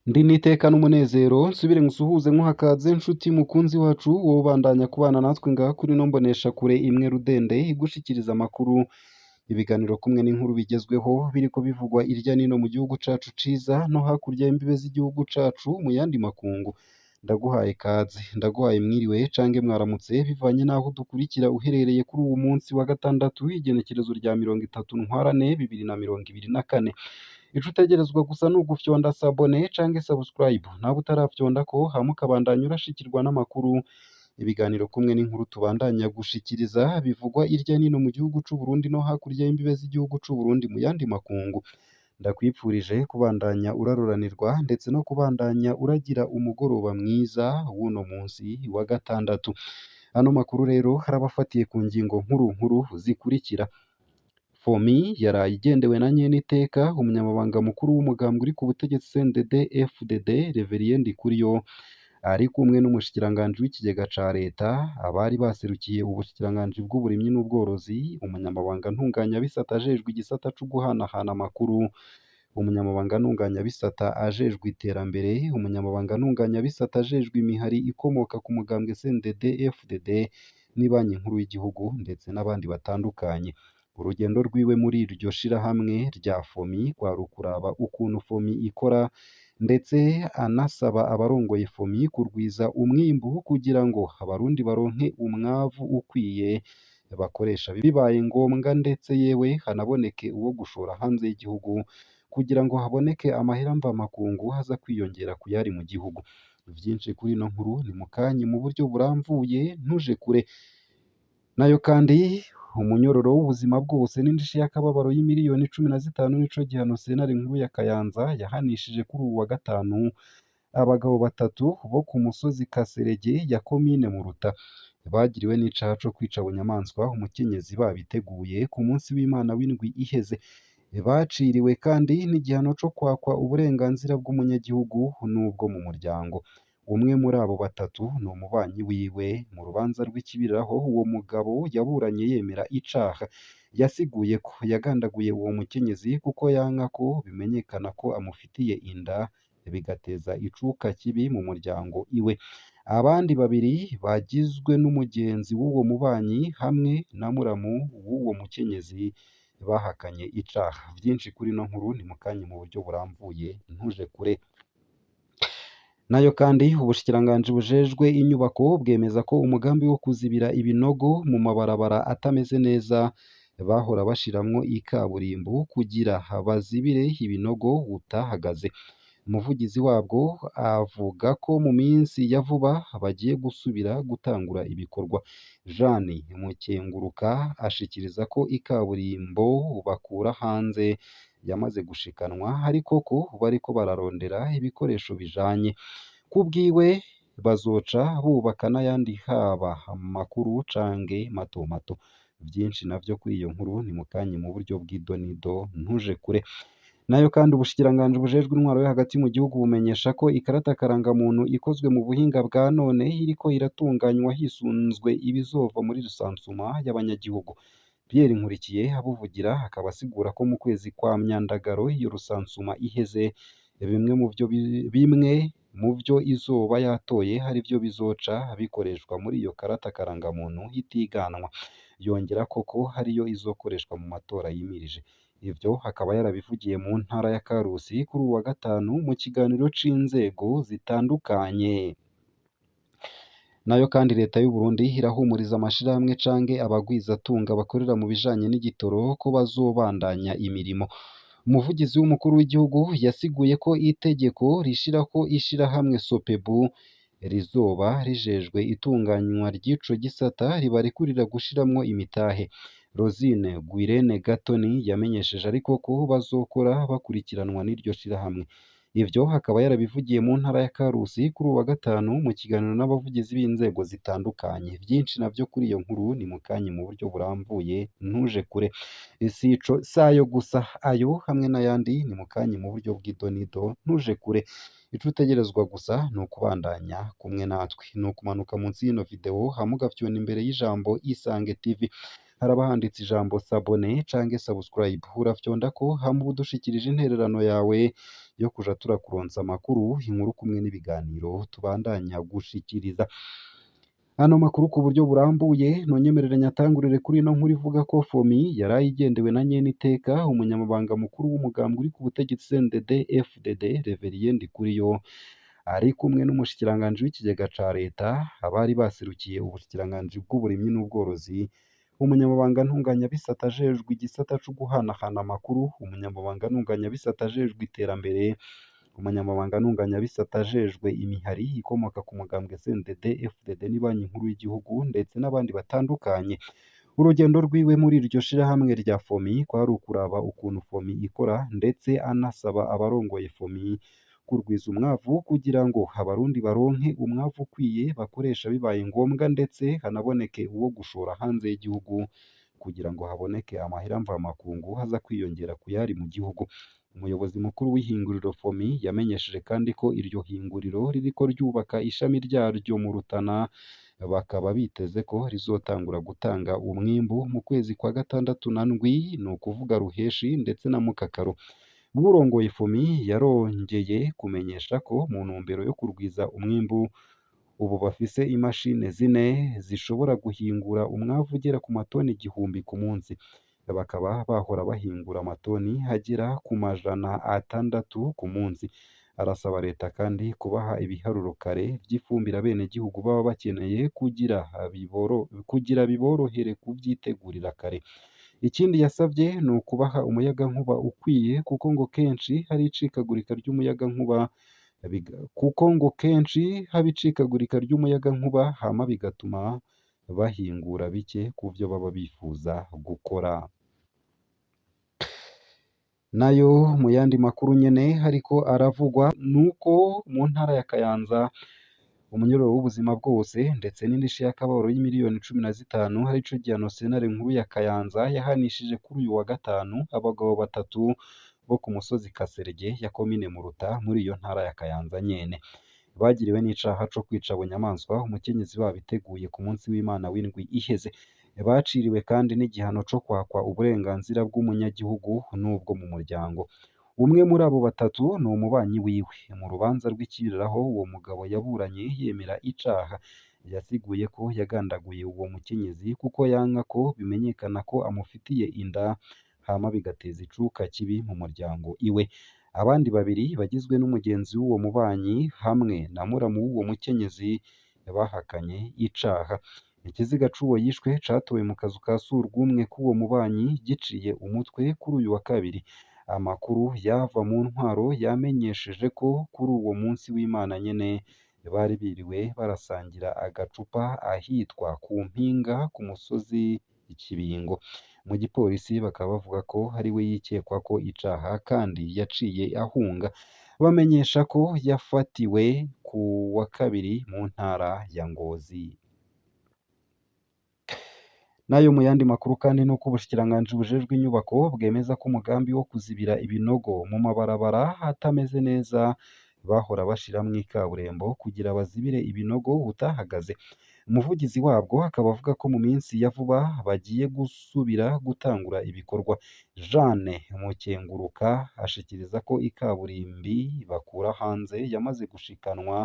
Ndi n'iteka n'umunezero nsubire ngusuhuze nkuhakaze nshuti mukunzi wacu wowe ubandanya kubana natwe ngaha kuri ino mboneshakure imwe rudende igushikiriza amakuru, ibiganiro kumwe n'inkuru bigezweho biriko bivugwa irya nino mu gihugu cacu ciza no hakurya y'imbibe z'igihugu cacu mu yandi makungu. Ndaguhaye kaze, ndaguhaye mwiriwe cange mwaramutse bivanye n'aho udukurikira uherereye kuri uwu munsi wa gatandatu w'igenekerezo rya 30 Ntwarante 2024. Ico utegerezwa gusa ni ugufyonda s'abone canke subscribe, nawe utarafyondako hama ukabandanya urashikirwa n'amakuru, ibiganiro kumwe n'inkuru tubandanya gushikiriza bivugwa irya nino mu gihugu c'Uburundi no hakurya y'imbibe z'igihugu c'Uburundi mu yandi makungu. Ndakwipfurije kubandanya uraroranirwa ndetse no kubandanya uragira umugoroba mwiza w'uno munsi wa gatandatu. Ano makuru rero harabafatiye ku ngingo nkuru nkuru zikurikira: Fomi yaraye igendewe na nyeniteka umunyamabanga mukuru w'umugambwe uri ku butegetsi CNDD FDD Reverien Ndikuriyo ari kumwe n'umushikiranganji w'ikigega ca leta, abari baserukiye ubushikiranganji bw'uburimyi n'ubworozi, umunyamabanga ntunganyabisata ajejwe igisata co guhanahana amakuru, umunyamabanga ntunganyabisata ajejwe iterambere, umunyamabanga ntunganyabisata ajejwe imihari ikomoka ku mugambwe CNDD FDD n'ibanki nkuru y'igihugu ndetse n'abandi batandukanye. Urugendo rwiwe muri iryo shirahamwe rya Fomi rwari ukuraba ukuntu Fomi ikora ndetse anasaba abarongoye Fomi kurwiza umwimbu kugira ngo abarundi baronke umwavu ukwiye bakoresha bibaye ngombwa ndetse yewe hanaboneke uwo gushora hanze y'igihugu kugira ngo haboneke amahera mvamakungu aza kwiyongera ku yari mu gihugu. Vyinshi kuri ino nkuru ni mukanya mu buryo buramvuye ntuje kure. Nayo kandi umunyororo w'ubuzima bwose n'indishyi y'akababaro y'imiliyoni 15 nico gihano sentare nkuru ya Kayanza yahanishije kuri uwu wa gatanu abagabo batatu bo ku musozi Kaserege ya komine Muruta bagiriwe n'icaha co kwica bunyamaswa umukenyezi babiteguye ku munsi w'Imana w'indwi iheze. Baciriwe kandi n'igihano co kwakwa uburenganzira bw'umunyagihugu n'ubwo mu muryango. Umwe muri abo batatu ni umubanyi wiwe. Mu rubanza rw'ikibiriraho uwo mugabo yaburanye yemera icaha. Yasiguye ko yagandaguye uwo mukenyezi kuko yanka ko bimenyekana ko amufitiye inda bigateza icuka kibi mu muryango iwe. Abandi babiri bagizwe n'umugenzi w'uwo mubanyi hamwe na muramu w'uwo mukenyezi bahakanye icaha. Vyinshi kuri ino nkuru ni mukanya mu buryo buramvuye ntuje kure. Nayo kandi ubushikiranganji bujejwe inyubako bwemeza ko umugambi wo kuzibira ibinogo mu mabarabara atameze neza bahora bashiramwo ikaburimbo kugira bazibire ibinogo utahagaze. Umuvugizi wabwo avuga ko mu minsi ya vuba bagiye gusubira gutangura ibikorwa. Jeanne Mukenguruka ashikiriza ko ikaburimbo bakura hanze yamaze gushikanwa ariko ko bariko bararondera ibikoresho bijanye. Kubwiwe bazoca bubaka n'ayandi haba makuru canke mato mato. Vyinshi navyo kuri iyo nkuru ni mukanya mu buryo bw'idonido ntuje kure. Nayo kandi ubushikiranganji bujejwe intwaro yo hagati mu gihugu bumenyesha ko ikarata karangamuntu ikozwe mu buhinga bwa none iriko iratunganywa hisunzwe ibizova muri rusansuma y'abanyagihugu. Pierre Nkurikiye abuvugira akaba asigura ko mu kwezi kwa Myandagaro iyo rusansuma iheze bimwe mu vyo izoba yatoye arivyo bizoca bikoreshwa muri iyo karata karangamuntu itiganwa. Yongera koko ariyo izokoreshwa mu matora yimirije. Ivyo akaba yarabivugiye mu ntara ya Karusi kuri uwu wa gatanu mu kiganiro c'inzego zitandukanye. Nayo kandi leta y'u Burundi irahumuriza amashirahamwe canke abagwizatunga bakorera mu bijanye n'igitoro ko bazobandanya imirimo. Umuvugizi w'umukuru w'igihugu yasiguye ko itegeko rishirako ishirahamwe Sopebu rizoba rijejwe itunganywa ry'ico gisata ribarekurira gushiramwo imitahe. Rosine Guirene Gatoni yamenyesheje ariko ko bazokora bakurikiranwa n'iryo shirahamwe. Ivyo akaba yarabivugiye mu ntara ya Karusi kuri uwu wa gatanu mu kiganiro n'abavugizi b'inzego zitandukanye. Vyinshi navyo kuri iyo nkuru ni mukanya mu buryo buramvuye ntuje kure. Sico sayo gusa ayo hamwe n'ayandi ni mukanya mu buryo bw'idonido ntuje kure. Ico utegerezwa gusa ni ukubandanya kumwe natwe, ni ukumanuka munsi y'ino video hama ugafyona imbere y'ijambo Isange TV. Haraba handitse ijambo s'abonner canke subscribe, urafyondako hama uba udushikirije intererano yawe yo kuja turakuronsa amakuru, inkuru kumwe n'ibiganiro tubandanya gushikiriza. Ano makuru ku buryo burambuye nonyemerere nyatangurire kuri ino nkuru ivuga ko FOMI yaraye igendewe na nyeniteka umunyamabanga mukuru w'umugambwe uri ku butegetsi CNDD FDD Reverien Ndikuriyo ari kumwe n'umushikiranganji w'ikigega ca leta, abari baserukiye ubushikiranganji bw'uburimyi n'ubworozi, umunyamabanga ntunganyabisata ajejwe igisata co guhanahana amakuru, umunyamabanga ntunganyabisata ajejwe iterambere, umunyamabanga ntunganyabisata ajejwe imihari ikomoka ku mugambwe CNDD FDD n'ibanki nkuru y'igihugu ndetse n'abandi batandukanye. Urugendo rwiwe muri iryo shirahamwe rya FOMI kwari ukuraba ukuntu FOMI ikora ndetse anasaba abarongoye FOMI kurwiza umwavu kugira ngo abarundi baronke umwavu ukwiye bakoresha bibaye ngombwa ndetse hanaboneke uwo gushora hanze y'igihugu kugira ngo haboneke amahera mvamakungu aza kwiyongera ku yari mu gihugu. Umuyobozi mukuru w'ihinguriro FOMI yamenyesheje kandi ko iryo hinguriro ririko ryubaka ishami ryaryo mu Rutana, bakaba biteze ko rizotangura gutanga umwimbu mu kwezi kwa gatandatu na ndwi, ni ukuvuga Ruheshi ndetse na Mukakaro. Uwurongoye FOMI yarongeye kumenyesha ko mu ntumbero yo kurwiza umwimbu ubu bafise imashini zine zishobora guhingura umwavu ugera ku matoni 1000 ku munsi, bakaba bahora bahingura amatoni agera ku 600 ku munsi. Arasaba leta kandi kubaha ibiharuro kare vy'ifumbire abenegihugu baba bakeneye kugira biborohere kuvyitegurira kare. Ikindi yasavye ni ukubaha umuyagankuba ukwiye kuko ngo kenshi hari icikagurika ry'umuyagankuba hama bigatuma bahingura bike kuvyo baba bifuza gukora. Nayo mu yandi makuru nyene hariko aravugwa nuko mu ntara ya Kayanza umunyororo w'ubuzima bwose ndetse n'indishyi y'akababaro y'imiliyoni 15 arico gihano sentare nkuru ya Kayanza yahanishije kuri uyu wa gatanu abagabo batatu bo ku musozi Kaserege ya komine Muruta muri iyo ntara ya Kayanza nyene. Bagiriwe n'icaha co kwica bunyamaswa umukenyezi babiteguye ku munsi w'Imana w'indwi iheze. Baciriwe kandi n'igihano co kwakwa uburenganzira bw'umunyagihugu n'ubwo mu muryango. Umwe muri abo batatu ni umubanyi wiwe. Mu rubanza rw'ikibiriraho uwo mugabo yaburanye yemera icaha. Yasiguye ko yagandaguye uwo mukenyezi kuko yanka ko bimenyekana ko amufitiye inda hama bigateza icuka kibi mu muryango iwe. Abandi babiri bagizwe n'umugenzi w'uwo mubanyi hamwe na muramu w'uwo mukenyezi bahakanye icaha. Ikiziga c'uwo yishwe catowe mu kazu ka surwumwe k'uwo mubanyi giciye umutwe kuri uyu wa kabiri. Amakuru yava mu ntwaro yamenyesheje ko kuri uwo munsi w'Imana nyene bari biriwe barasangira agacupa ahitwa ku Mpinga ku musozi Kibingo. Mu gipolisi bakaba bavuga ko ari we yikekwa ko icaha kandi yaciye ahunga. Bamenyesha ko yafatiwe ku wa kabiri mu ntara ya Ngozi. Nayo mu yandi makuru kandi nuko ubushikiranganji bujejwe inyubako bwemeza ko umugambi wo kuzibira ibinogo mu mabarabara atameze neza bahora bashiramwo ikaburimbo kugira bazibire ibinogo utahagaze. Umuvugizi wabwo akaba avuga ko mu minsi ya vuba bagiye gusubira gutangura ibikorwa. Jeanne Mukenguruka ashikiriza ko ikaburimbi bakura hanze yamaze gushikanwa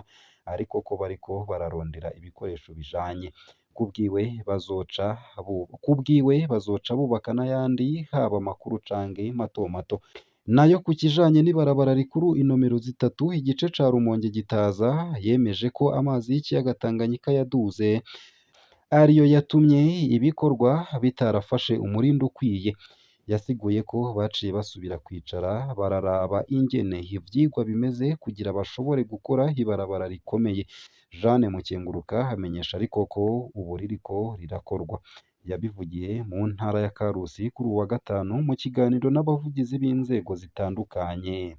ariko ko bariko bararondera ibikoresho bijanye. Kubwiwe bazoca bubaka n'ayandi haba makuru canke mato mato. Nayo ku kijanye n'ibarabara rikuru inomero 3 igice ca Rumonge Gitaza yemeje ko amazi y'ikiyaga Tanganyika yaduze ariyo yatumye ibikorwa bitarafashe umurindi ukwiye. Yasiguye ko baciye basubira kwicara bararaba ingene ivyigwa bimeze kugira bashobore gukora ibarabara rikomeye. Jeanne Mukenguruka amenyesha ariko ko ubu ririko rirakorwa. Yabivugiye mu ntara ya Karusi kuri uwa gatanu mu kiganiro n'abavugizi b'inzego zitandukanye.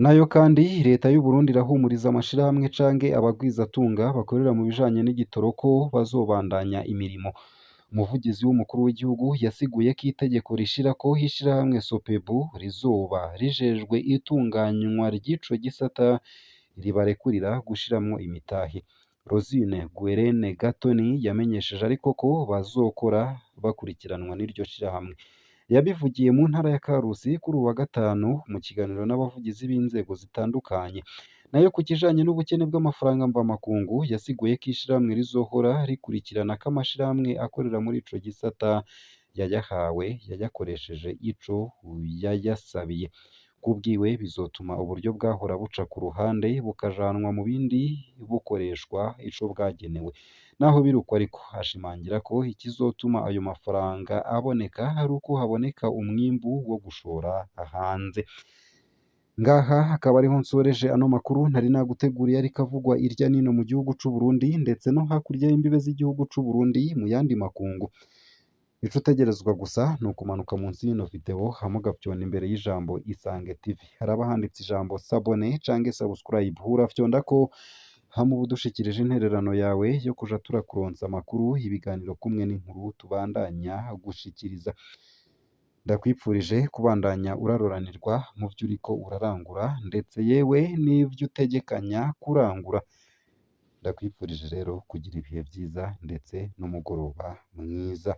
Nayo kandi leta y'u Burundi irahumuriza amashirahamwe canke abagwizatunga bakorera mu bijanye n'igitoro ko bazobandanya imirimo. Umuvugizi w'umukuru w'igihugu yasiguye ko itegeko rishirako ishirahamwe Sopebu rizoba rijejwe itunganywa ry'ico gisata ribarekurira gushiramwo imitahe. Rosine Guerene Gatoni yamenyesheje ariko ko bazokora bakurikiranwa n'iryo shirahamwe. Yabivugiye mu ntara ya Karusi kuri uwu wa gatanu mu kiganiro n'abavugizi b'inzego zitandukanye. Nayo ku kijanye n'ubukene bw'amafaranga mvamakungu, yasiguye ko ishirahamwe rizohora rikurikirana ko amashirahamwe akorera muri ico gisata yayahawe yayakoresheje ico yayasabiye. Kubwiwe bizotuma uburyo bwahora buca ku ruhande bukajanwa mu bindi bukoreshwa ico bwagenewe. Naho biruko ariko ashimangira ko ikizotuma ayo mafaranga aboneka ari uko haboneka umwimbu wo gushora hanze. Ngaha akaba ariho nsoreje ano makuru nari naguteguriye ariko avugwa irya nino mu gihugu c'u Burundi ndetse no hakurya y'imbibe z'igihugu c'u Burundi mu yandi makungu. Ico utegerezwa gusa ni ukumanuka munsi y'ino video hama ugafyonda imbere y'ijambo Isange TV. Haraba handitse ijambo s'abonner canke subscribe, urafyondako hama uba udushikirije intererano yawe yo kuja turakuronsa amakuru, ibiganiro kumwe n'inkuru tubandanya gushikiriza. Ndakwipfurije kubandanya uraroranirwa mu vyo uriko urarangura ndetse yewe n'ivyo utegekanya kurangura. Ndakwipfurije rero kugira ibihe vyiza ndetse n'umugoroba mwiza.